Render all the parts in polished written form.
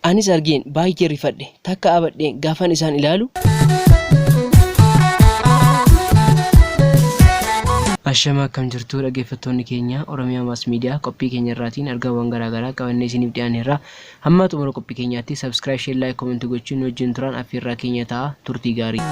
Anis argeen baay'ee rifadhe. Takka abadheen gaafan isaan ilaalu. Ashama akkam jirtu dhaggeeffattoonni keenya Oromiyaa Maas Miidiyaa qophii keenya irraatiin argaawwan garaagaraa qabannee isiniif dhiyaanneerra. Hamma xumura qophii keenyaatti subscribe, share, like, comment gochuun nu wajjin turaan affeerraa keenya ta'a. Turtii gaarii.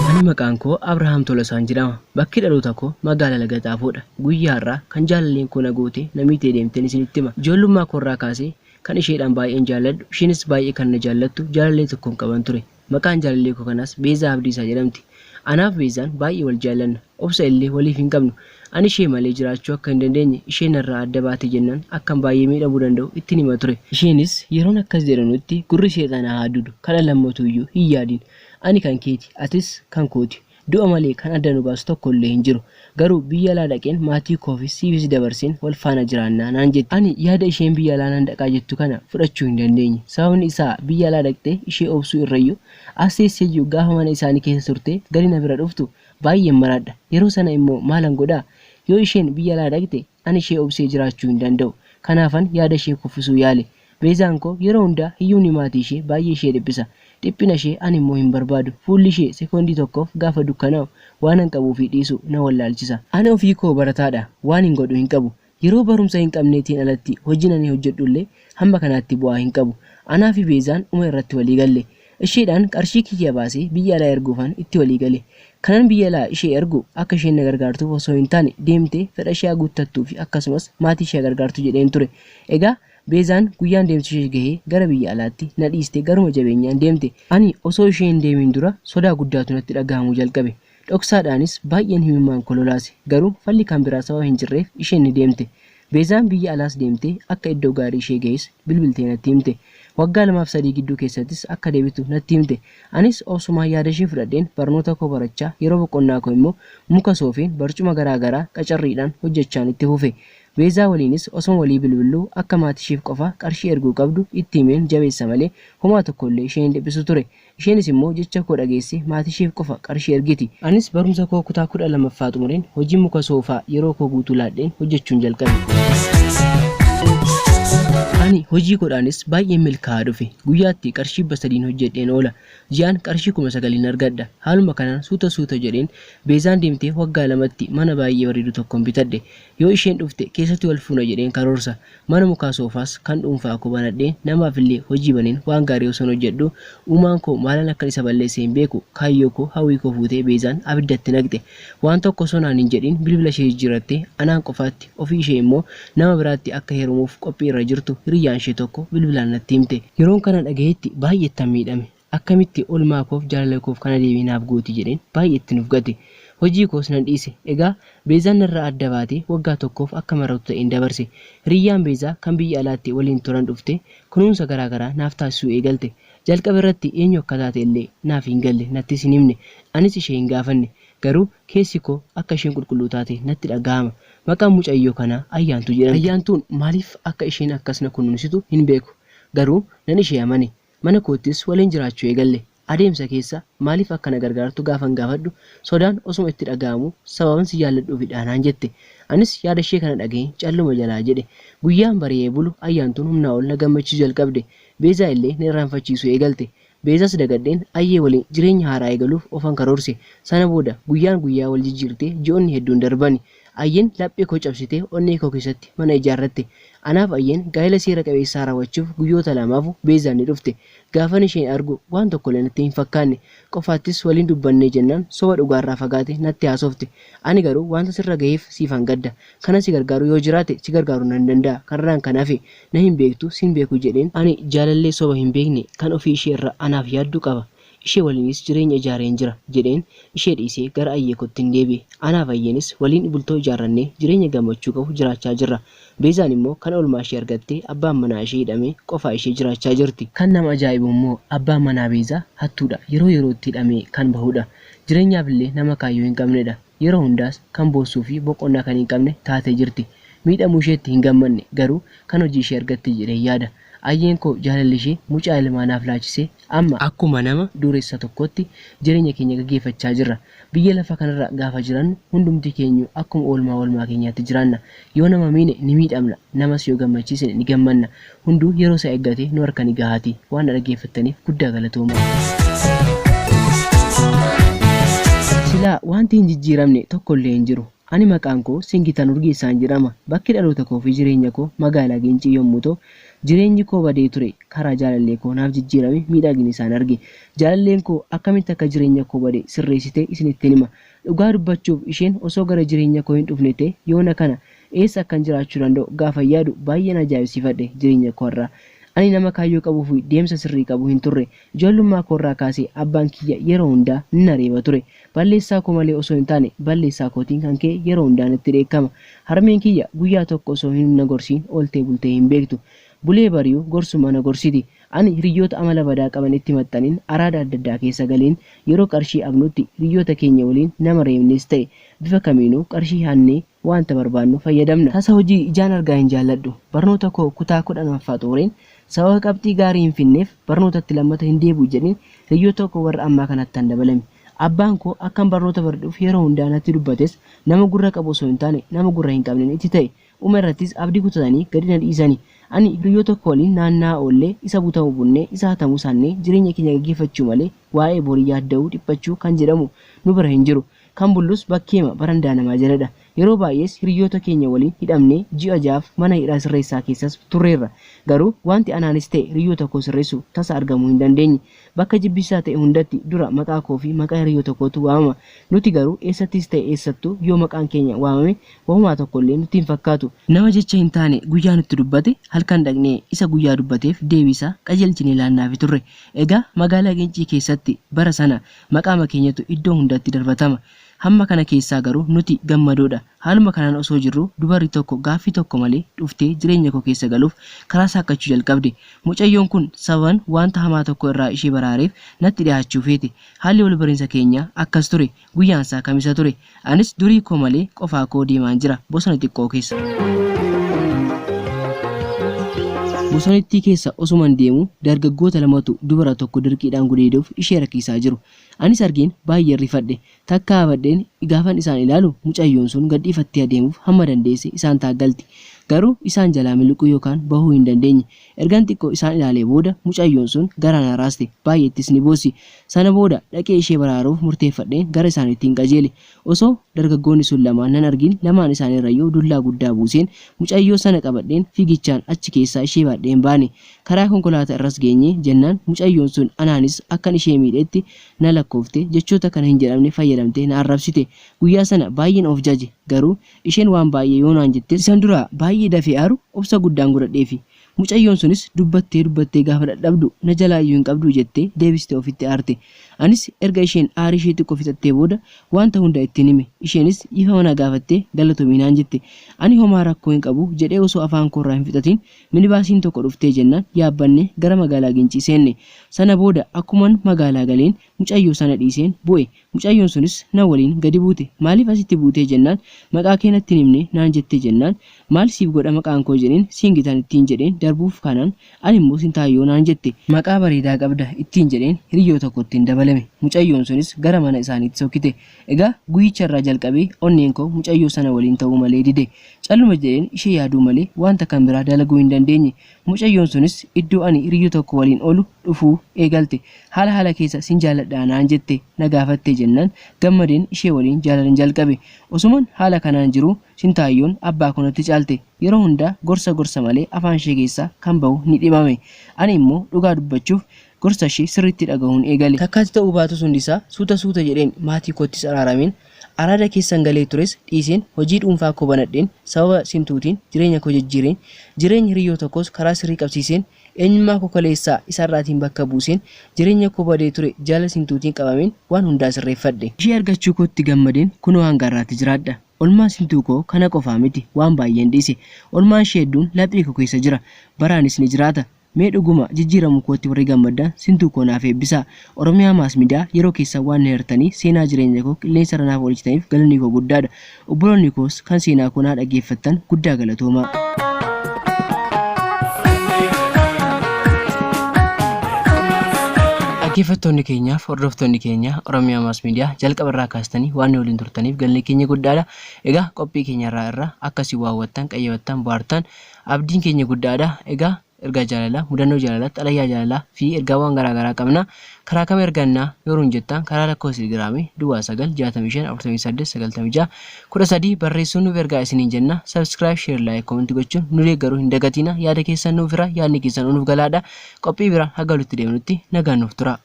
Ani maqaan koo Abrahaam Tolasaan jedhama. Bakki dhaloota koo magaalaa Laga Xaafoodha. Guyyaa har'aa kan jaalalleen koo na goote na miitee deemteen isinitti hima. Ijoollummaa koorraa kaasee kan isheedhaan baay'een jaalladhu, isheenis baay'ee kan na jaallattu jaalallee tokkon qaban ture. Maqaan jaalallee koo kanaas Beezaa Abdiisaa jedhamti. Anaaf Beezaan baay'ee wal jaallanna. Obsa illee waliif hin qabnu. Ani ishee malee jiraachuu akka hin dandeenye, isheen narraa adda baate jennaan akkan baay'ee miidhamuu danda'u ittin hima ture. Isheenis yeroon akkas jedhanutti gurri seexanaa haa duudu, kana lammatuuyyuu hin yaadin. Ani kan keeti, atis kan kooti. Du'a malee kan adda nu baasu tokko illee hin jiru. Garuu biyya alaa dhaqeen maatii koofis siifis dabarseen wal faana jiraanna naan jette. Ani yaada isheen biyya alaa nan dhaqaa jettu kana fudhachuu hin dandeenye. Sababni isaa biyya alaa dhaqxee ishee obsuu irrayyuu as teesseeyyuu gaafa mana isaanii keessa turtee gadi na bira dhuftu baay'een maraadha. Yeroo sana immoo maalan godhaa? Yoo isheen biyya alaa dhaqxe ani ishee obsee jiraachuu hin danda'u. Kanaafan yaada ishee kuffisuu yaale. Beezaan koo yeroo hundaa hiyyumni maatii ishee baay'ee ishee dhiphisa. Dhiphina ishee ani immoo hin barbaadu. Fuulli ishee sekoondii tokkoof gaafa dukkanaa'u waanan qabuu fi dhiisu na wallaalchisa. Ani ofii koo barataadha. Waanin godhu hin qabu. Yeroo barumsa hin qabneetiin alatti hojiin ani hojjedhu illee hamma kanaatti bu'aa hin qabu. Anaa fi Beezaan dhuma irratti walii galle. Isheedhaan qarshii kiyya baasee biyya alaa erguufan itti walii gale. Kanan biyya alaa ishee ergu akka isheen na gargaartuuf osoo hin taane deemtee fedha ishee haa guuttattuu fi akkasumas maatii ishee haa gargaartu jedheen ture. Egaa Beezaan guyyaan deemsa ishee gahee gara biyya alaatti na dhiistee garuma jabeenyaan deemte. Ani osoo isheen hin deemiin dura sodaa guddaatu natti dhagahamuu jalqabe. Dhoksaadhaanis baay'een himimmaan koo lolaase. Garuu falli kan biraa sababa hin jirreef isheen ni deemte. Beezaan biyya alaas deemtee akka iddoo gaarii ishee gahes bilbiltee natti himte. Waggaa lamaaf sadii gidduu keessattis akka deebitu natti himte. Anis obsumaan yaadashee fudhadheen barnoota koo barachaa yeroo boqonnaa koo immoo muka soofeen barcuma garaa garaa qacarriidhaan hojjechaan itti fufe. Beezaa waliinis osoma walii bilbilluu akka maatiisheef qofa qarshii erguu qabdu itti himeen jabeessa malee homaa tokkollee ishee hin dhiphisu ture. Isheenis immoo jecha koo dhageessee maatiisheef qofa qarshii ergiti. Anis barumsa koo kutaa 12ffaa xumureen hojii muka soofaa yeroo koo guutuu laadheen hojjechuun jalqabe. Ani hojii koodhaanis baay'een milkaa'aa dhufe. Guyyaatti qarshii 300n hojjedheen oola. Ji'aan qarshii 9,000n argadha. Haaluma kanaan suuta suuta jedheen Beezaan deemtee waggaa lamatti mana baay'ee bareedu tokkon bitadhe. Yoo isheen dhufte keessatti wal fuuna jedheen karoorsa. Mana mukaa soofaas kan dhuunfaa koo banadheen namaaf illee hojii baneen waan gaarii osoon hojjedhuu uumaan koo maalan akkan isa balleesse hin beeku kaayyoo koo hawwii koo fuutee Beezaan abiddatti naqxe. Waan tokko osoo naan hin jedhiin bilbila ishee jijjiirrattee anaan qofaatti ofii ishee immoo nama biraatti akka heerumuuf qophii irra jirtu hiriyyaan ishee tokko bilbilaan natti himte. Yeroon kana dhagahetti baay'eettan miidhame. Akkamitti olmaa koof jaalala koof kana deebii naaf gooti jedheen baay'ee itti nuf gate. Hojii koos nan dhiise. Egaa Beezaan narraa adda baatee waggaa tokkoof akka maratu ta'een dabarse. Hiriyyaan Beezaa kan biyya alaatti waliin turan dhuftee kunuunsa garaa garaa naaf taasisuu eegalte. Jalqaba irratti eenyu akka taate illee naaf hin galle nattis hin himne. Anis ishee hin gaafanne. Garuu keessi koo akka isheen qulqulluu taate natti dhagahama. Maqaan mucayyoo kanaa Ayyaantuu jedhamti. Ayyaantuun maaliif akka isheen akkas na kunuunsitu hin beeku. Garuu nan ishee amane. Mana koottis waliin jiraachuu eegalle. Adeemsa keessa maaliif akka na gargaartu gaafan gaafadhu sodaan osuma itti dhaga'amuu sababan si jaalladhuufidha naan jette. Anis yaadashee kana dhagaheen calluma jalaa jedhe. Guyyaan bari'ee bulu Ayyaantuun humnaa ol na gammachiisuu jalqabde. Beezaa illee na irraanfachiisuu eegalte. Beezaas dagadheen Ayyee waliin jireenya haaraa eegaluuf ofan karoorse. Sana booda guyyaan guyyaa wal jijjiirtee ji'oonni hedduun darbani. Ayyeen laphee koo cabsitee onnee koo keessatti mana ijaarratte. Anaaf Ayyeen gaa'ela seera qabeessaa raawwachuuf guyyoota lama hafu Beezaan ni dhufte. Gaafan isheen argu waan tokkollee natti hin fakkaanne. Qofaattis waliin dubbannee jennaan soba dhugaarraa fagaate natti haasofte. Ani garuu wanta sirra gaheef siifan gadda. Kanan si gargaaru yoo jiraate si gargaaruu nan danda'a. Kanarraan kan hafe na hin beektu sin beeku jedheen. Ani jaalallee soba hin beekne kan ofii ishee irra anaaf yaaddu qaba. Ishee waliinis jireenya ijaareen jira jedheen ishee dhiisee gara Ayyee koottin deebi'e. Anaaf Ayyeenis waliin bultoo ijaarrannee jireenya gammachuu qabu jiraachaa jirra. Beezaan immoo kan oolmaa ishee argattee abbaan manaa ishee hidhamee qofaa ishee jiraachaa jirti. Kan nama ajaa'ibu immoo abbaan manaa Beezaa hattuudha. Yeroo yerootti hidhamee kan bahudha. Jireenyaaf illee nama kaayyoo hin qabnedha. Yeroo hundaas kan boossuu fi boqonnaa kan hin qabne taatee jirti. Miidhamuu isheetti hin gammanne garuu kan hojii ishee argatti jedheen yaada. Ayyeen koo jaalalli ishee mucaa ilmaa naaf laachisee amma akkuma nama dureessa tokkootti jireenya keenya gaggeeffachaa jirra. Biyya lafa kanarra gaafa jirannu hundumti keenyu akkuma oolmaa oolmaa keenyaatti jiraanna. Yoo nama miine ni miidhamna, namas yoo gammachiisne ni gammanna. Hunduu yeroo isaa eeggatee nu harka ni gahaatii. Waan na dhaggeeffattaniif guddaa galatoomaa. Silaa wanti hin jijjiiramne tokkollee hin jiru. Ani maqaan koo Singitan Urgeessaan jedhama. Bakki dhaloota koo fi jireenya koo magaalaa Gincii yommuu ta'u, jireenyi koo badee ture karaa jaalallee koo naaf jijjiirame miidhagina isaan arge. Jaalalleen koo akkamitti akka jireenya koo bade sirreessite isinittin hima. Dhugaa dubbachuuf isheen osoo gara jireenya koo hin dhufne ta'e yoona kana eessa akkan jiraachuu danda'u gaafan yaadu baay'een ajaa'ibsiifadhe jireenya koo har'aa. Ani nama kaayyoo qabuu fi deemsa sirrii qabu hin turre. Ijoollummaa koorraa kaasee abbaan kiyya yeroo hundaa na reeba ture. Balleessaa koo malee osoo hin taane balleessaa kootiin kan ka'e yeroo hundaa natti dheekkama. Harmeen kiyya guyyaa tokko osoo hin na gorsiin ooltee bultee hin beektu. Bulee bari'u gorsuma na gorsiti. Ani hiriyoota amala badaa qaban itti maxxaniin araada adda addaa keessa galeen yeroo qarshii abnutti hiriyoota keenya waliin nama reebnes ta'e bifa kamiinuu qarshii hannee wanta barbaannu fayyadamna. Tasa hojii ijaan argaa hin jaalladhu. Barnoota koo kutaa 10ffaa xumureen sababa qabxii gaarii hin finneef barnootatti lammata hin deebi'u jedheen hiriyoota koo warra ammaa kanattan dabalame. Abbaan koo akkan barnoota baradhuuf yeroo hundaa natti dubbates nama gurra qabu osoo hin taane nama gurra hin qabneen itti ta'e. Dhuma irrattis abdii kutatanii gadi na dhiisani. Ani hiriyoota koo waliin naanna'aa oollee isa butamu bunnee isa hatamu sannee jireenya keenya gaggeeffachuu malee waa'ee borii yaadda'uu dhiphachuu kan jedhamu nu bira hin jiru. Kan bullus bakkeema barandaa namaa jaladha. Yeroo baay'ees hiriyoota keenya waliin hidhamnee ji'a ja'aaf mana hidhaa sirreessaa keessas turreerra. Garuu wanti anaanis ta'e hiriyoota koo sirreessu tasa argamuu hin dandeenye. Bakka jibbisiisaa ta'e hundatti dura maqaa koo fi maqaa hiriyoota kootu waamama. Nuti garuu eessattis ta'e eessattuu yoo maqaan keenya waamame wahumaa tokkollee nutti hin fakkaatu. Nama jecha hin taane guyyaa nutti dubbate halkan dhaqnee isa guyyaa dubbateef deebii isaa qajeelchinee laannaafi turre. Egaa magaalaa Gincii keessatti bara sana maqaama keenyatu iddoo hundatti darbatama. Hamma kana keessaa garuu nuti gammadoodha. Haaluma kanaan osoo jirruu dubarri tokko gaaffii tokko malee dhuftee jireenya koo keessa galuuf karaa saaqqachuu jalqabde. Mucayyoon kun sababan wanta hamaa tokko irraa ishee baraareef natti dhiyaachuu feete. Haalli wal bariinsa keenyaa akkas ture. Guyyaan isaa kamisa ture. Anis durii koo malee qofaa koo deemaan jira bosona xiqqoo keessa. Bosonittii keessa osuman deemuu dargaggoota lamatu dubara tokko dirqiidhaan gudeeduuf ishee rakkisaa jiru. Anis argeen baay'een rifadhe. Takkaa hafadheen gaafan isaan ilaalu mucayyoon sun gadhiifattee adeemuuf hamma dandeesse isaan taaggalti. Garuu isaan jalaa miliquu yookaan bahuu hin dandeenye. Ergan xiqqoo isaan ilaalee booda mucayyoon sun garaa na raaste. Baay'eettis ni boossi. Sana booda dhaqee ishee baraaruuf murteeffadheen gara isaaniittiin qajeele. Osoo dargaggoonni sun lamaan nan argin lamaan isaaniirrayyuu dullaa guddaa buuseen mucayyoo sana qabadheen fiigichaan achi keessaa ishee baadheen baane. Karaa konkolaataa irras geenyee jennaan mucayyoon sun anaanis akkan ishee miidhetti na lakkoofte jechoota kana hin jedhamne fayyadamtee na arrabsite. Guyyaa sana baay'een of jaje. Garuu isheen waan baay'ee yoo naan jettes isan duraa baay'ee dafee aaru obsa guddaan godhadheefi. Mucayyoon sunis dubbattee dubbattee gaafa dadhabdu na jalaayyuu hin qabduu jettee deebistee ofitti aarte. Anis erga isheen aarii ishee xiqqoo fixattee booda wanta hunda ittiin hime. Isheenis dhiifama na gaafattee galatoomi naan jette. Ani homaa rakkoo hin qabu jedhee osoo afaan koorraa hin fixatiin minibaasiin tokko dhuftee jennaan yaabbannee gara magaalaa Gincii seenne. Sana booda akkuman magaalaa galeen mucayyoo sana dhiiseen bu'e. Mucayyoon sunis na waliin gadi buute. Maaliif asitti buutee jennaan maqaa kee natti hin himne naan jette jennaan maal siif godha maqaan koo jedheen Siingitan ittiin jedheen darbuuf kaanaan ani immoo Sintaayyoo naan jette. Maqaa bareedaa qabda ittiin jedheen hiriyyoota koottin dabalame. Mucayyoon sunis gara mana isaaniitti sokkite. Egaa guyyicha irraa jalqabee onneen koo mucayyoo sana waliin ta'uu malee dide. Calluma jedheen ishee yaaduu malee wanta kan biraa dalaguu hin dandeenye. Mucayyoon sunis iddoo ani hiriyyota koo waliin oolu dhufuu eegalte. Haala haala keessa sin jaalladha naan jette na gaafattee jennaan gammadeen ishee waliin jaalalan jalqabe. Osuman haala kanaan jiruu Sintaayyoon abbaa koo natti caalte. Yeroo hundaa gorsa gorsa malee afaan ishee keessaa kan bahu ni dhibame. Ani immoo dhugaa dubbachuuf gorsa ishee sirriitti dhagahuun eegale. Takkaatti ta'uu baatus hundisaa suuta suuta jedheen maatii koottis araarameen araada keessan galee tures dhiiseen hojii dhuunfaa koo banadheen sababa Sintuutiin jireenya koo jijjiireen jireenya hiriyyoota koos karaa sirrii qabsiiseen eenyummaa koo kaleessaa isa har'aatiin bakka buuseen jireenya koo badee ture jaalala Sintuutiin qabameen waan hundaa sirreeffadhe. Ishee argachuu kootti gammadeen kunoo hanga har'aatti jiraadha. Olmaan Sintuu koo kana qofaa miti waan baay'een dhiise. Olmaan ishee hedduun laphee koo keessa jira. Baraanis ni jiraata. Mee dhuguma jijjiiramuu kootti warri gammaddan Sintuu koo naaf eebbisaa. Oromiyaa Mass Media yeroo keessan waan na hirtanii seenaa jireenya koo qilleensarra naaf oolchitaniif galanni koo guddaadha. Obboloonni koos kan seenaa koo naa dhaggeeffattan guddaa galatoomaa. Dhaggeeffattoonni keenyaaf hordoftoonni keenya Oromiyaa Mass Media jalqaba irraa kaastanii waan nu waliin turtaniif galanni keenya guddaadha. Egaa qophii keenya irraa irraa akkasii waa hubattan, qayyabattan, bohaartan abdiin keenya guddaadha. Egaa ergaa jaalalaa, mudannoo jaalalaa, xalayaa jaalalaa fi ergaawwan garaa garaa qabna. Karaa kam erganna yoo nuun jettan karaa lakkoofsa telegiraamii duwwaa 9 65 48 96 13 barreessuun nuuf ergaa isiniin jenna. Subscribe, share, like, comment gochuun nu deeggaruu hin dagatiina. Yaada keessan nuuf hira, yaadni keessan nuuf galaadha. Qophii biraan haga walitti deemnutti nagaan nuuf tura.